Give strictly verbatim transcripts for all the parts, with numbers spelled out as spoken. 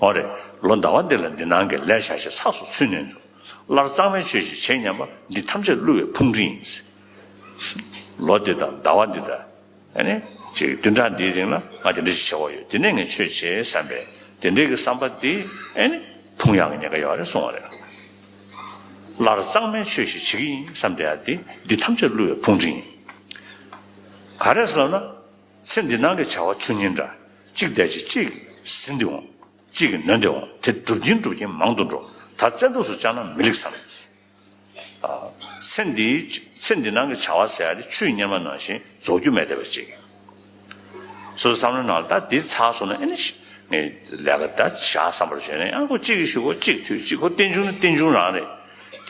འོ་རེད། ལོ་ཟླ་བ་འདི་ལ་འདི་སྣང་གི་ལས་བྱ་ཞེས་ཚགས་སུ་ཚུད་ནས་འདུག་སླར་གཙང་མའི་ཆོས་ཤིག་བྱེད་སྙམ་པ་འདི་ཐམས་ཅད་བསླུ་བའི་ཕུང་ཁྲིད་ཡིན། ལོ་འདི་དང་ཟླ་བ་འདི་དང་། ཨ་ནི་ཅིག་བདུན་ཕྲག་འདིའི་རིང་ལ་ང་དེ་འདྲ་ཞིག་བྱེད་དགོས་ཡོད། དེ་ནས་ངས་ཆོས་བྱེད་བསམ་པའི་དེ་འདྲའི་གི་བསམ་པ་འདི་ཨ་ནི་ཕུང་ཡག་གི་ཉེན་ཁ་ཡོད་རེད་གསུང་བ་རེད། སླར་གཙང་མའི་ཆོས་ཤིག་བྱེད་ཀྱི་ཡིན་བསམ་བསྡད་ཡག་འདི་འདི་ཐམས་ཅད་བསླུ་བའི་ཕུང་ཁྲིད་ཡིན། ག་རེ་ཟེར་ལབ་ན། ཚེ་འདི་སྣང་གི་བྱ་བ་ཆུ་ཉིལ་འདྲ། གཅིག་བསྡད་ཅིང་གཅིག་ཟིན་ཏེ་འོང་། གཅིག་གིས་ནོན་ཏེ་འོང་། དེ་འགྲུབ་ཀྱིན་འགྲུབ་ཀྱིན་མང་དུ་འགྲོ། ད་བཙན་ཐབས་སུ་བཅངས་ན་མི་ལེགས་བསམ། ཚེ་འདིའི་ཚེ་འདི་སྣང་གི་བྱ་བ་ཟེར་ཡ་དེ་ཆུའི་གཉེར་མ་ནང་བཞིན་རྫོགས་རྒྱུ་མེད་བསྡད་པ་ཅིག་སོ་སོའི་བསམ་བློའི་ནང་ལ་ད་འདི་ཚར་སོང་ན་ཨེ་ནི་ངས་ལས་ཀ་ད་བཞག་བསམ་པར་བྱས་ནས་ཡང་ཁོ་གཅིག་གིས་ཞུ་གོ་གཅིག་ཐུག་གཅིག་ཁོ་རྟེན་འབྱུང་ནི་རྟེན་འབྱུང་རང་རེད།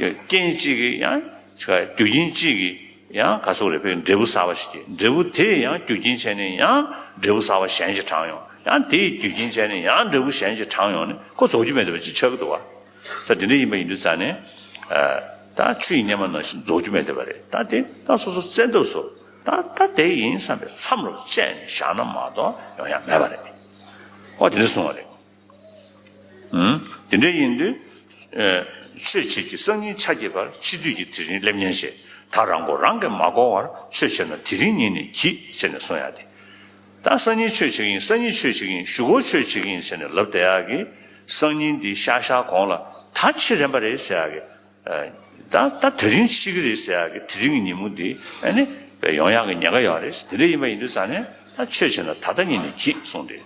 རྐྱེན་གཅིག་གིས་ཡང་རྒྱུ་རྐྱེན་གཅིག་གིས་ཡང་ག་སོག་རེ་བའི་འབྲས་བུ་གསར་པ་ཞིག་སྐྱེས། འབྲས་བུ་དེས་ཡང་རྒྱུ་རྐྱེན་བྱས་ནས་ཡང་འབྲས་བུ་གསར་པ་གཞན་ཞིག་དྲངས་ཡོང་། ཡང་དེས་རྒྱུ་རྐྱེན་བྱས་ནས་ཡང་འབྲས་བུ་གཞན་ཞིག་དྲངས་ཡོང་ནས་ཁོ་རྫོགས་རྒྱུ་མེད་བསྡད་པ་ཅིག་ཆགས་ཀྱི་འདུག་བ། ས་དེ་འདྲ་ཡིན་པ་ཡིན་དུས་ཙང་ནས། ད་ཆུ་ཡི་གཉེར་མ་ནང་བཞིན་རྫོགས་རྒྱུ་མེད་བསྡད་པ་རེད། ད་དེ་ད་སོ་སོ་བཙན་ཐབས་སུ་ད་ད་དེ་ཡིན་བསམ་པའི་མཚམས་རུ་བཅད་ནས་བཞག་ན་མ་གཏོགས་ཡོང་ཡ་མེད་པ་རེད། ཨོ་དེ་འདྲ་གསུངས་པ་རེད། དེ་འདྲ་ཡིན་དུས། ཆོས་བྱེད་ཀྱི་སང་ཉིན་ཆ་སྐྱེད་པར། འཆི་དུས་ཀྱི་དེ་རིང་སླེབས་ཉེན་ཆེ། ད་རང་མགོ་རང་གིས་མ་བསྐོར་བར། ཆོས་བྱེད་ན་དེ་རིང་ཉིད་ནས་གྱིས་ཟེར་ནས་གསུང་ཡ་དེ། ད་སང་ཉིན་ཆོས་བྱེད་ཀྱི་ཡིན། སང་ཉིན་ཆོས་བྱེད་ཀྱི་ཡིན། གཞུག་གུ་ཆོས་བྱེད་ཀྱི་ཡིན་ཟེར་ནས་ལབ་བསྡད་ཡག་གི། སང་ཉིན་འདི་ཤར་ཤར་གོང་ལ་ད་འཆི་རན་པ་རེད་ཟེར་ཡག་གི། ད་ད་དེ་རིང་འཆི་གི་རེད་ཟེར་ཡག་གི་དེ་རིང་གི་ཉིན་མོ་འདི་ཨ་ནི་ཡོང་ཡག་གི་ཉེན་ཁ་ཡོད་རེད། དེ་འདྲ་ཡིན་པ་ཡིན་དུས་ཙང་ནས་ད་ཆོས་བྱེད་ན་ད་ལྟ་ཉིད་ནས་གྱིས་གསུངས་ཏེ།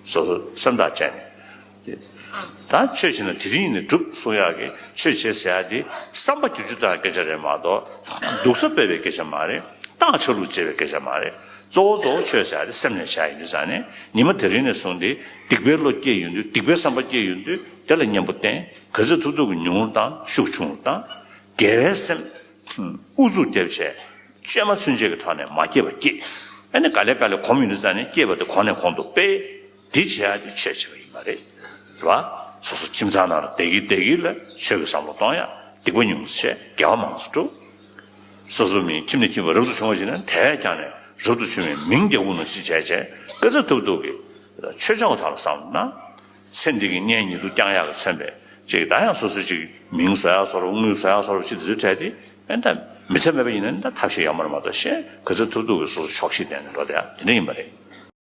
སོ་སོ་སེམས་ཐག་བཅད་ནས། ད་ཆོས་བྱེད་ན་དེ་རིང་ནས་སྒྲུབ་གསུང་ཡག་གི་ཆོས་བྱེད་ཟེར་ཡག་དེ་བསམ་པ་བསྒྱུར་རྒྱུ་དང་སྐད་ཆ་རེད་མ་གཏོགས་སྡུག་ས་སྤེལ་བའི་སྐད་ཆ་མ་རེད། བཏང་ཆ་ལུགས་བྱེད་པའི་སྐད་ཆ་མ་རེད། གཙོ་བོ་གཙོ་བོ་ཆོས་ཟེར་ཡག་དེ་སེམས་ནས་བྱ་ཡག་ཡིན་དུས་ཙང་ནས་ཉི་མ་དེ་རིང་ནས་བཟུང་སྟེ་སྡིག་པའི་བློ་སྐྱེས་ཡོང་དུས་སྡིག་པའི་བསམ་པ་སྐྱེས་ཡོང་དུས་དེ་ལ་གཉེན་པོ་བསྟེན། ག་ཚོད་ཐུབ་ཐུབ་ཀྱིས་ཉུང་རུ་བཏང་ཤུགས་ཆུང་རུ་བཏང་། དགེ་བའི་སེམས་ཨུ་ཚུགས་རྒྱབ་བྱས། བཅོས་མ་ཚུན་ཆད་ཀྱི་ཐོག་ནས་མ་སྐྱེས་པ་སྐྱེས། ཨ་ནི་ག་ལེ་ག་ལེ་གོམས་ཡོང་དུས་ཙང་ནས་སྐྱེས་པ་དེ་གོང་ནས་གོང་དུ་སྤེལ། འདི་བྱེད་ཡག་དེ་ཆོས་བྱེད་པ་ཡིན་པ་རེད། རེད་བ། སོ་སོ་ཁྱིམ་ཚང་ནང་ལ་བསྡད་ཀྱི་བསྡད་ཀྱི་ལ་ཆོས་ཀྱི་བསམ་བློ་གཏོང་ཡག་སྡིག་པ་ཉུང་ཙམ་བྱས་དགེ་བ་མང་ཙམ་སྒྲུབ། སོ་སོ་མི་ཁྱིམ་ནས་ཁྱིམ་པ་རབ་ཏུ་བྱུང་བ་ཞིག་ན་དེ་བས་ཀྱང་ནས་རབ་ཏུ་བྱུང་བའི་མིང་རྒྱག་པོ་ནང་བཞིན་བྱས་བྱས་སྐད་ཆ་ཐུབ་ཐུབ་ཀྱིས་ཆོས་ཕྱོགས་ཐོག་ལ་བསམ་བློ་གནང་། ཚེ་འདི་གི་གཉེན་ཉེ་དུ་བསྐྱང་ཡག་གི་མཚོན་པའི་ཅིག་ད་ཡང་སོ་སོ་ཅིག་མིང་བཟོ་ཡག་བཟོ་རོགས་དངུལ་བཟོ་ཡག་བཟོ་རོགས་ཅིག་དེ་ཚོའི་གྲས་དེ་ཨེ་ད་མི་ཚེ་མེད་པ་ཡིན་ན་ད་ཐབས་ཤེས་ཡོད་མ་རེད་མ་གཏོགས་གཞན་ག་ཚོད་ཐུབ་ཐུབ་ཀྱིས་སོ་སོ་ཆོག་ཤེས་ལྡན་ནས་འགྲོ་བསྡད་ཡག་དེ་འདྲ་ཡིན་པ་རེད།